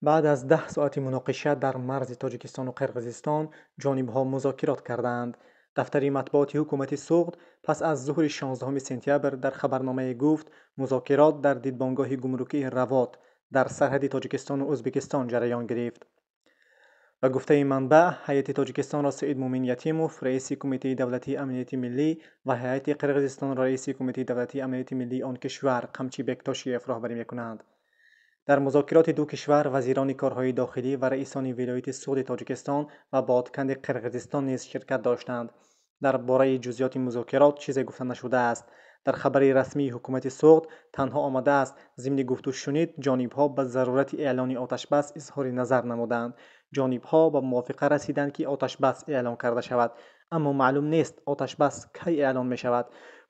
Баъд аз 10 соати муноқиша дар марзи Тоҷикистону Қирғизистон ҷонибҳо музокирот карданд. Дафтари матбуоти ҳукумати Суғд пас аз зуҳри 16 сентябр дар хабарномае гуфт, музокирот дар дидбонгоҳи гумрукии Равот дар сарҳади Тоҷикистону Ӯзбекистон ҷараён гирифт. Ба гуфтаи манбаъ, ҳайати Тоҷикистонро Саидмӯмин Ятимов, раиси Кумитаи давлатии амнияти миллӣ, ва ҳайати Қирғизистонро раиси Кумитаи давлатии амнияти миллии он кишвар Қамчибек Тошиев роҳбарӣ мекунанд. Дар музокироти ду кишвар вазирони корҳои дохилӣ ва раисони вилояти Суғди Тоҷикистон ва Бодканди Қирғизистон низ ширкат доштанд. Дар бораи ҷузъиёти музокирот чизе гуфта нашудааст. Дар хабари расмии ҳукумати Суғд танҳо омадааст, зимни гуфтушунид ҷонибҳо ба зарурати эълони оташбас изҳори назар намуданд. Ҷонибҳо ба мувофиқа расиданд, ки оташбас эълон карда шавад, аммо маълум нест, оташбас кай эълон мешавад.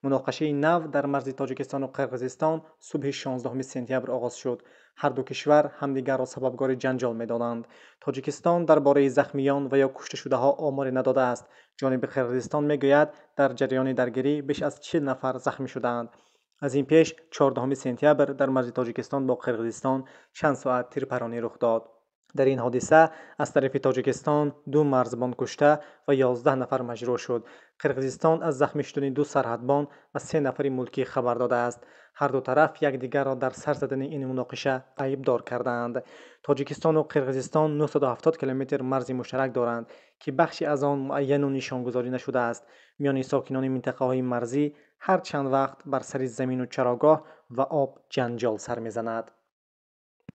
Муноқишаи нав дар марзи Тоҷикистону Қирғизистон субҳи 16 сентябр оғоз шуд. Ҳар ду кишвар ҳамдигарро сабабгори ҷанҷол медонанд. Тоҷикистон дар бораи захмиён ва ё кушташудаҳо оморе надодааст. Ҷониби Қирғизистон мегӯяд, дар ҷараёни даргирӣ беш аз 40 нафар захмӣ шудаанд. Аз ин пеш 14 сентябр дар марзи Тоҷикистон бо Қирғизистон чанд соат тирпаронӣ рух дод. Дар ин ҳодиса аз тарафи Тоҷикистон ду марзбон кушта ва 11 нафар маҷрӯҳ шуд. Қирғизистон аз захмӣ шудани ду сарҳадбон ва се нафари мулкӣ хабар додааст. Ҳар ду тараф якдигарро дар сар задани ин муноқиша айбдор кардаанд. Тоҷикистону Қирғизистон 970 километр марзи муштарак доранд, ки бахше аз он муайяну нишонгузорӣ нашудааст. Миёни сокинони минтақаҳои марзӣ ҳар чанд вақт бар сари замину чарогоҳ ва об ҷанҷол сар мезанад.